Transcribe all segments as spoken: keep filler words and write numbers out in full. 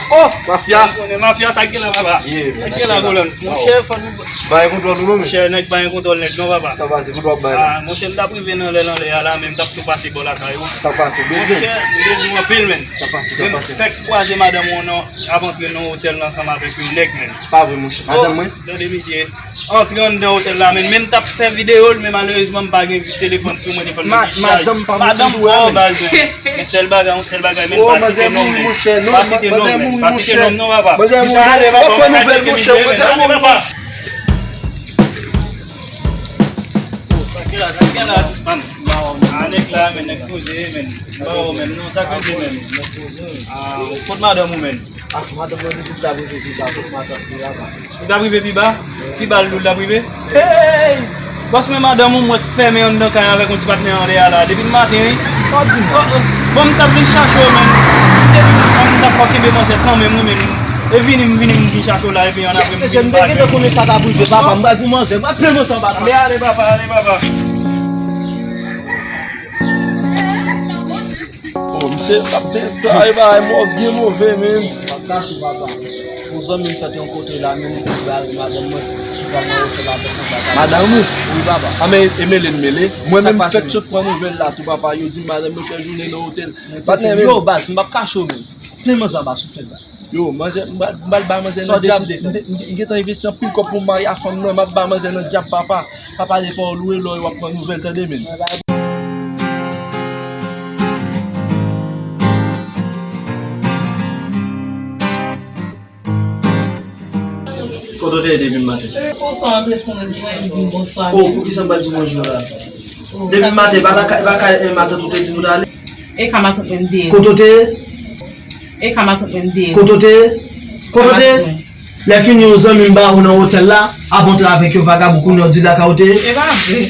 Oh, mafya. Mafya, sa k gen la, papa? Sa k gen la, kolòn? Monchè, fò nou bay kontwòl ou non, men. Monchè, nèg pa gen kontwòl nèt non, papa. Sa pase, kontwòl bay la. Ah, monchè, m t ap rive nan lè nan lè a la, men m t ap tou pase bò lakay ou. Sa pase, byen. Monchè, m bezwen w anpil, men. Sa pase, sa pase. Men m fèk kwaze madanm ou nan, ap antre nan otèl la ansanm avèk yon nèg, men. Pa vre, monchè. Madanm mwen? Tande, misye. Antre anndan otèl la, men, men m t ap fè videyo l, men malerezman, m pa gen telefòn sou mwen, telefòn mwen ki chaje. Madanm pa mouri tou, baz, men. Men sèl bagay, yon sèl bagay, men pa site non, men. Pa site non, men. Pa site non, non, papa. Manzè mouri, ale, papa, pran nouvèl, monchè, manzè mouri. Sa gen la, sa gen la, atis pa m. A, nèg la, men, nèg poze, men. M pa wè w menm, non, sa koze, men. A, kot madanm ou, men? Ah, madanm mwen di l t ap rive pi ba, kot matant li la ba. Li t ap rive pi ba? Pi ba l dou l t ap rive? Hey! Bòs mwen, madanm ou m wè k fèmen anndan kay avèk yon ti patnè anlè a la depi maten, wi. Sa w di m? Oh, oh. Bon, m t ap vin chache w, men. M te di m t ap fè w kenbe manzè kanmenm, wi, men. E vini, m vini, m vin chache w la, epi annapre m vin. Mesye, m te gentan konnen sa t ap rive, papa. M pral pou manzè, m pral plen manzè anba sa. Ale, ale, papa, ale, papa. Oh, misye ap deklare bagay mò byen move, men. M ap kache w, papa. Yon zanmi m fèt yon kote la, men li di l al madanm mwen ki pral nan otèl la avèk yon bagay. Madanm ou? Wi, papa. A, men e mele n mele. Mwen menm m fèk sot pran nouvèl la tou, papa. Yo di m madanm mwen fè jounen nan otèl. Patnè, men. Yo, baz, m p ap kache w, men. Plen manzè anba sou fèt, baz. Yo, manzè, m pral, m pral bay manzè nan dyab. M te, m te, m gentan envesti anpil kòb pou m marye a fanm nan, m ap bay manzè nan dyab, papa. Pa pale pawòl ou e lò yo ap pran nouvèl, tande, men. Kote w te ye depi maten? Poukisa w antre sou mwen, di mwen, di m bonswa. Oh, poukisa m pral di bonjou la? Depi maten, pa lakay, pa kay, eh, matant ou te di m ou t ale? E ka matant mwen m te ye. Kote w te ye? E ka matant mwen m te ye. Kote w te ye? Kote w te ye? Lè fini yon zanmi m ba ou nan otèl la, ap antre avèk yon vagabon kounye a w di lakay ou te ye? E pa vre.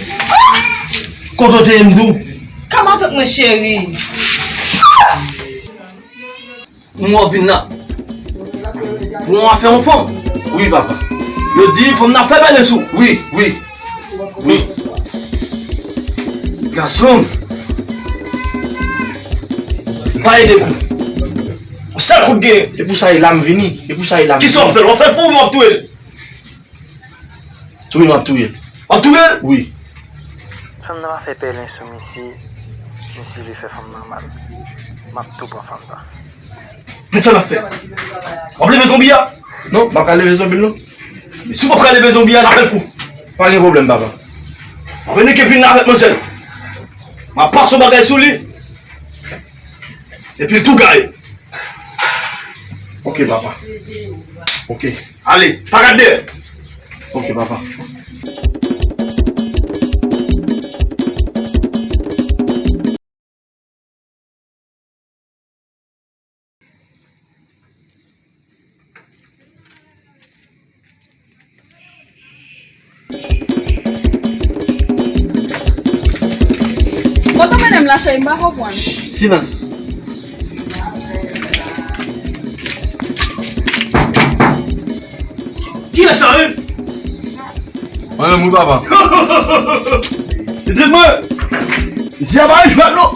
Kote w te ye m di w? Ka matant mwen cheri. Pou mwen vin la. Pou mwen fè yon fanm. Wi, papa. Yo di fanm nan fè bèl sou. Wi, wi. Wi. Gason. Pa ede kou. Sèl kout gen. E pou sa e la m vini. E pou sa e la m vini. Kisa w fè l? W ap fè l pou ou, w ap touye l. Touye m ap touye l. W ap touye l? Wi. Fanm nan pa fè pèlen sou misye. Misye vle fè fanm nan mal. M ap tou pran fanm nan. Men sa n ap fè? W ap leve zonbi a? Non, m pa ka leve zonbi l non. Men si w pa ka leve zonbi a, n ap fè l fou. Pa gen pwoblèm, papa. Apre nèg ki vin la avèk manzè. M ap pase yon bagay sou li. Epi l tou gaye. Ok, papa. Ok. Ale, pa gad dèyè. Ok, papa. Kote w mennen m la, cheri, m pa konprann. Silans. Kiyès sa, wi? Mwen menm wi, papa. Pitit mwen, isi a pa yon jwèt non.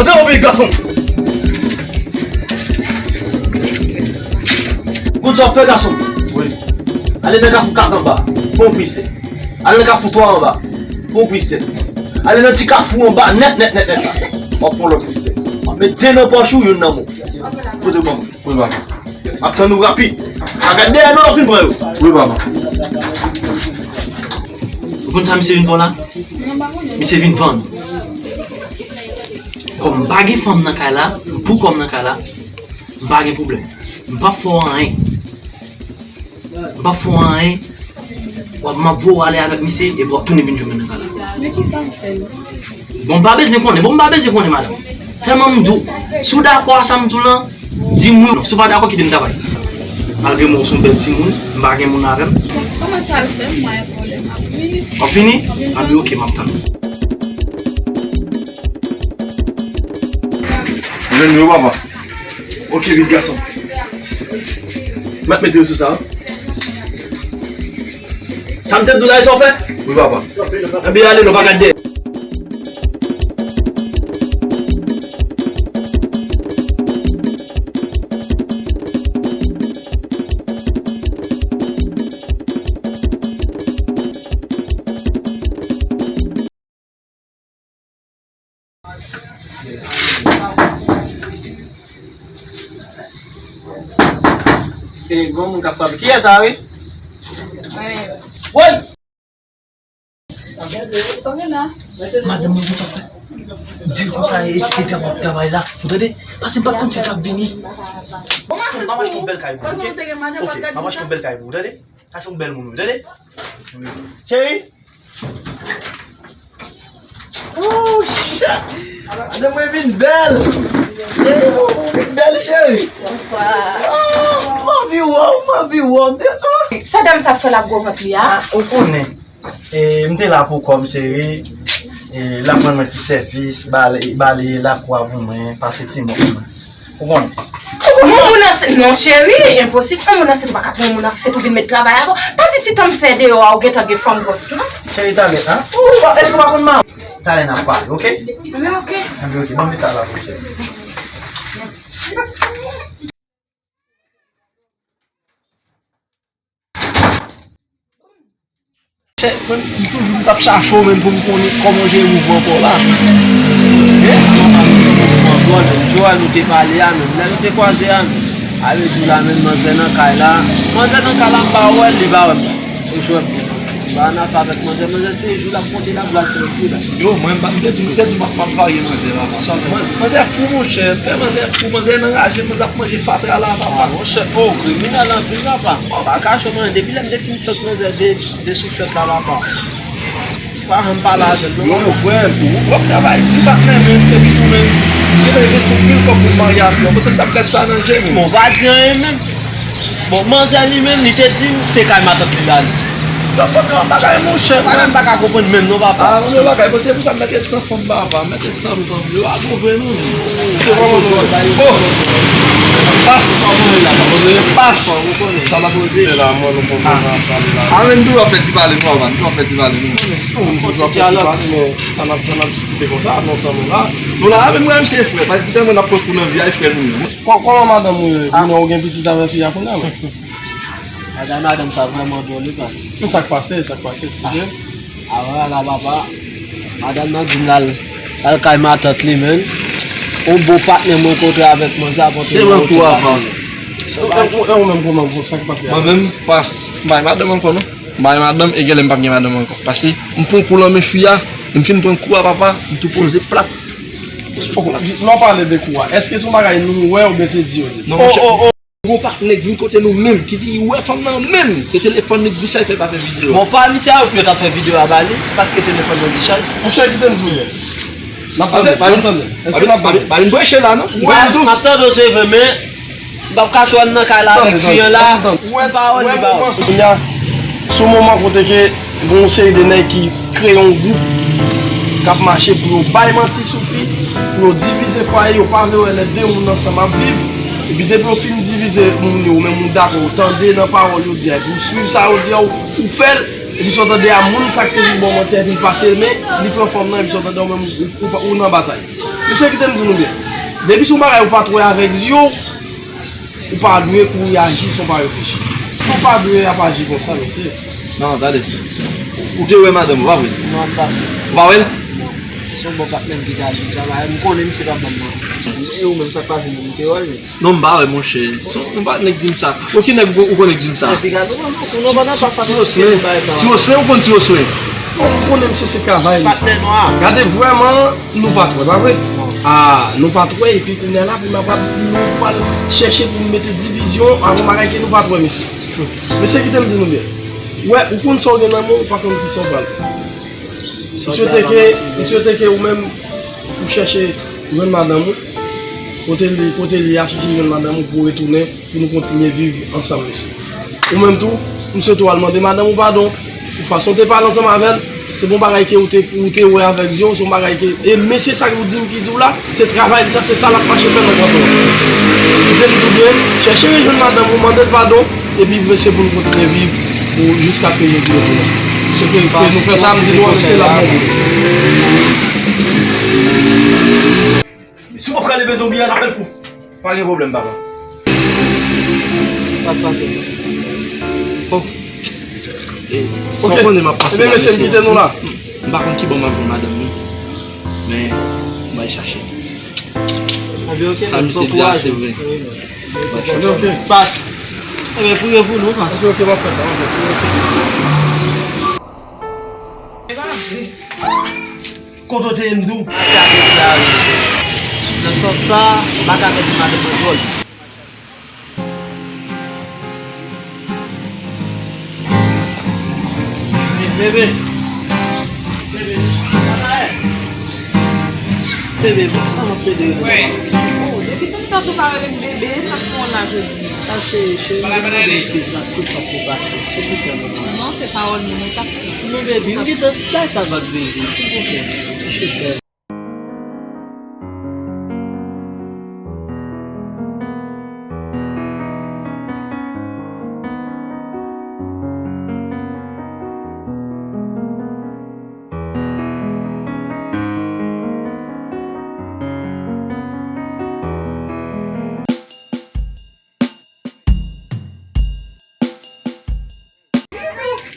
Antre nan peyi gason. Kout sa w fè gason. Wi. Ale nan kafou kat anba. Pran yon pistè. Ale nan kafou twa anba. Pran yon pistè. Ale nan ti kafou anba nèt, nèt, nèt, nèt la. W ap pran lòt pistè. W ap met de nan pòch ou, youn nan men w. Kote w ban mwen? Wi, papa. M ap tann ou rapid. Pa gad dèyè nou lè w fin pran yo. Wi, papa. Ou konn sa misye vin fè w la? Misye vin vann. Kòm m pa gen fanm nan kay la, m pou kò m nan kay la, m pa gen pwoblèm. M p ap fè w anyen. M p ap fè w anyen. W ap, m ap voye w ale avèk misye, epi w ap tounen vin jwenn mwen nan kay la. Men kisa m fè menm? Bon, m pa bezwen konnen. Bon, m pa bezwen konnen, madanm. Sèlman m di w, si w dakò a sa m di w lan, di m wi. Si w pa dakò, kite m travay. Malgre mwen, w se yon bèl timoun, m pa gen moun avè m. Kòman sa l fè m, mwen, pwoblèm ap vini. W ap vini? Anben, ok, m ap tann ou. Jwenn yo, papa. Ok, vit gason. M ap mete yo sou sa, wi. Sa m te di w la, e sa w fè? Wi, papa. Ann ale, nou pa gade. E, gon moun k ap frape. Kiyès sa, wi? Mwen menm. Woy! Madanm mwen, sa fè? Di l konsa, e, e, e, travay, travay la. Ou tande? Paske m pa t konn si l t ap vini. Bon, m ap achte yon bèl kay pou ou, oke? Oke, m ap achte yon bèl kay pou ou, tande? Sa se yon bèl moun, ou tande? Cheri? Oh, shit! Madanm mwen vin bèl! Cheri, ou, ou vin bèl, cheri! Bonswa. Oh, m anvi wè w, m anvi wè w. Ah! Sa dam sa fè l ak gwo vant li a? Ah, ou konnen. E, m te la pou kò m, cheri. E, l ap rann mwen ti sèvis, bale, bale lakou a pou mwen, pase ti mòp mwen. Ou konnen. Yon moun nan se, non, cheri, enposib. Yon moun nan se, ou pa ka pran yon moun nan se pou vin met travay avè w. Pa di ti tan m fè deyò a, ou gentan gen fanm gwòs, non? Cheri, talè, an? Ou, èske w pa konn ma-, talè n ap pale, oke? Wi, oke. Anben, oke, ban m met sa la pou cheri. Mèsi. Chè, mwen, m toujou m t ap chache w menm pou m konnen kòman w jere mouvman pa w la. Hein? Kòman w jere mouvman pa w, menm jou a nou te pale a, menm lè nou te kwaze a, menm. Ale di w la, menm manzè nan kay la. Manzè nan kay la, m pa wè l, li pa wè m. Ou jwenn m. M pa nan afè avèk manzè, manzè se jou l ap konte la, pou l al fè yon kou la. Yo, mwen, m pa, m te di, m te di, m ap, m ap varye manzè, papa. Manzè fou, monchè. Fè manzè fou, manzè anraje, manzè ap manje fatra la, papa. Ah, monchè, oh, kriminèl anpil, papa. Pa kache mwen, depi lè m te fin fèt manzè de, de souflèt la, papa. Pa janm pale avè l, non. Yo, frè, w ap travay di patnè, men, epi tou, men, m te bay responsab anpil kòb pou marye avè w. Mwen, m t ap gad sa nan je, men. Bon, pa di anyen, menm. Bon, manzè li menm, li te di m se kay matant li l ale. Yo, fòk yon bagay, monchè. Bagay m pa ka konprann menm non, papa. Ah, yon bagay, bon, se pou sa m mèt ret san fanm, papa. M mèt ret san fanm. Yo, a bon vre, non. Se vrèman nou. Oh! Pas! Pas! Sa n ap disite la, mwen, nou konprann sa, sa la. Ah, men nou dwe fè ti pale, nou, papa. Nou dwe fè ti pale, nou. Nou dwe fè ti pale, men sa n ap, sa n ap diskite konsa, lontan nou la. Nou la, men mwen, m se frè. Paske mwen, n ap pran kou nan vi a, e frè nou ye. Kò-, kòman madanm ou ye? Kounye a ou gen pitit avè fi a kounye a, men? Bagay madanm sa vrèman dwòl, wi, pas. Men sa k pase, sa k pase, eksplike m. Avan la, papa, madanm nan di m l al, l al kay matant li, men. Yon bon patnè m rankontre avèk manzè a, pote. Se yon kou avan. E, e, e ou menm, kòman, sa k pase a? Mwen menm, pas. M pa gen madanm ankò, non. M pa gen madanm, e genlè m p ap gen madanm ankò. Paske m pran kou lan men fi a, e m fin pran kou a, papa, m tou poze plat. Lè w pale de kou a, èske se yon bagay nou wè oubyen se di yo di? Non, monchè. Gwo patnè k vin kote nou menm, ki di li wè fanm nan menm. Se telefòn li k di chay fè pa fè videyo. Bon, pa misye a, yo t ap fè videyo a ba li, paske telefòn nan di chay. Monchè, kite m di w. N ap tande, n ap tande. Èske n ap tande? Pa vin preche la, non. Wè, m ap tande w, se vre, men m p ap kache w nan kay la avèk fi an la. Wè, pawòl li, pawòl. Kounye a, sou moman kote ke gen yon seri de nèg ki kreye yon gwoup k ap mache pou yo bay manti sou fi, pou yo divize fwaye, yo pa vle wè lè de moun ansanm ap viv. Epi depi yo fin divize moun yo, ou menm ou dakò, ou tande nan pawòl yo di a, epi ou swiv sa yo di a, ou, ou fè l, epi sa w tande a moun sa k te vin ba w manti a, epi l pase l men, li pran fanm nan, epi sa w tande a ou menm ou, ou, ou nan batay. Mesye, kite m di nou byen. Depi se yon bagay ou pa t wè avèk zye w, ou pa dwe kouri aji san w pa reflechi. Ou pa dwe ap aji konsa, mesye. Non, tande. Ou te wè madanm ou, pa vre? Non, m pa vre. Ou pa wè l? Non. Se yon bon patnè m ki te al di m sa, m konnen misye p ap ban m manti. E ou menm, sa k pase menm, ou te wè l menm? Non, m pa wè, monchè. Se yon patnè k di m sa. Bon, ki nèg ou konnen k di m sa? Epi gade, ou konn, ou konn nan pa sa, ti Oslen. Ti Oslen, ou konn ti Oslen? Bon, ou konnen misye se travay li sa. Patnè nwa. Gade, vrèman, nou pa t wè, pa vre? Non. Ah, nou pa t wè, epi kounye a la, pou n ap, nou pral chèche pou n mete divizyon avè yon bagay ke nou pa t wè, mesye. Mesye, kite m di nou byen. Wè, ou konn sa w gen nan men w, ou pa konn kisa w pral fè. M swete ke, m swete ke ou menm, ou chèche jwenn madanm ou. Kote li, kote li a, chèche jwenn madanm ou pou w retounen, pou nou kontinye viv ansanm, mesye. Ou menm tou, m swete w al mande madanm ou padon pou fason w te pale ansanm avè l. Se pa yon bagay ke ou te, ou te wè avèk zye w, se yon bagay ke, e mesye sa ke ou di m ki di w la, se travay li sa, se sa l ap mache fè nan kanton an. Kite m di w byen, chèche rejwenn madanm ou, mande l padon, epi mesye pou nou kontinye viv pou jiskaske Jezi retounen. Ke, ke nou fè sa, m di nou se la. Si w p ap kale bezwen oubyen an apèl fou. Pa gen pwoblèm, papa. Pa pase. Bon. E, sa w konnen m ap pase la, mesye. Ebyen, mesye, m kite nou la. M pa konn ki bò m ap jwenn madanm mwen. Men, m al chache. Sa misye di a, se vre. Ebyen, oke. Pas. Ebyen, priye pou nou, pas. Oke, oke, m ap fè sa, m ap fè sa. Kote w te ye m di w? Pase a te di a wi. Nan sans sa, m pa ka pèdi madanm mwen dwòl. Bebe. Bebe. Bebe, poukisa w ap pede rele m papa? Oh, depi tanto w pa rele m bebe, sa k pran w la jodi? A, cheri, cheri, m vin mande eskiz la tout sa k te pase. Silvouplè, bebe. Non, se pawòl nou, nou t ap... Non, bebe, m gentan bay sa vag, bebe. Silvouplè, cheri. Je t'aime.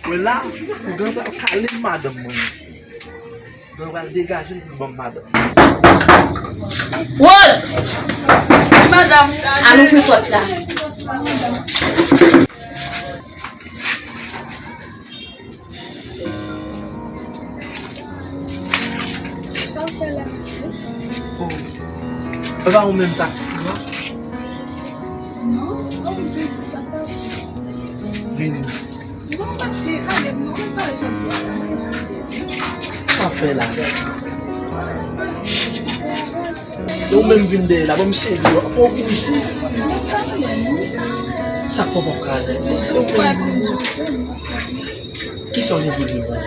Wè la, ougan pral kale madanm mwen osi. Ougan pral degaje l pou l ban m madanm. Rose! Wi, madanm. Al ouvri pòt la. Sa w fè la, mesye? Oh. E pa ou menm sa k fou a? Non, non, m te di sa k pase. Vini. Non, pase, ale, non, ann pale sa w di a la, mwen esplike. Sa w fè la? E ou menm vin dèyè la, bon, m sezi, bon, ou vin isi. Sa k fè w p ap ka ale? Kisa w gen pou di mwen?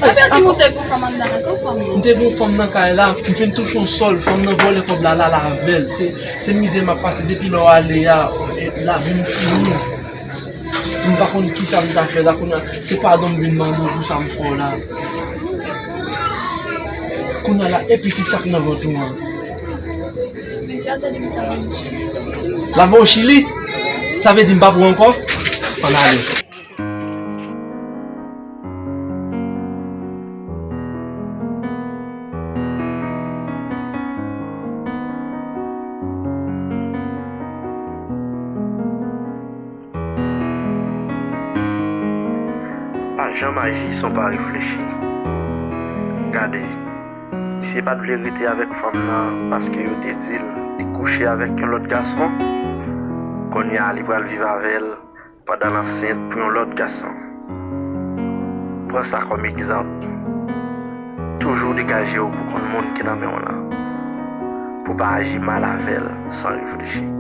Apre di w te gon fanm anndan nan kay fanm nan. M te gon fanm nan kay la, m fin touche yon sòl, fanm nan vòlè kòb la, l al avè l. Se, se mizè m ap pase depi lè w ale a, lavi m fini. M pa konn kisa m ta fè la, kounye a, se padon m vin mande w pou sa m fè w la. Kounye a la, e pitit sa k nan vant ou an? L ap voye w Chili? Sa vle di m pa pou w ankò? Ann ale. Pa janm aji san w pa reflechi. Gade, misye pa t vle rete avèk fanm nan paske yo te di l li kouche avèk yon lòt gason. Kounye a, li pral viv avè l pandan l ansent pou yon lòt gason. Pran sa kòm egzanp. Toujou degaje w pou konn moun ki nan men w lan, pou w pa aji mal avè l san reflechi.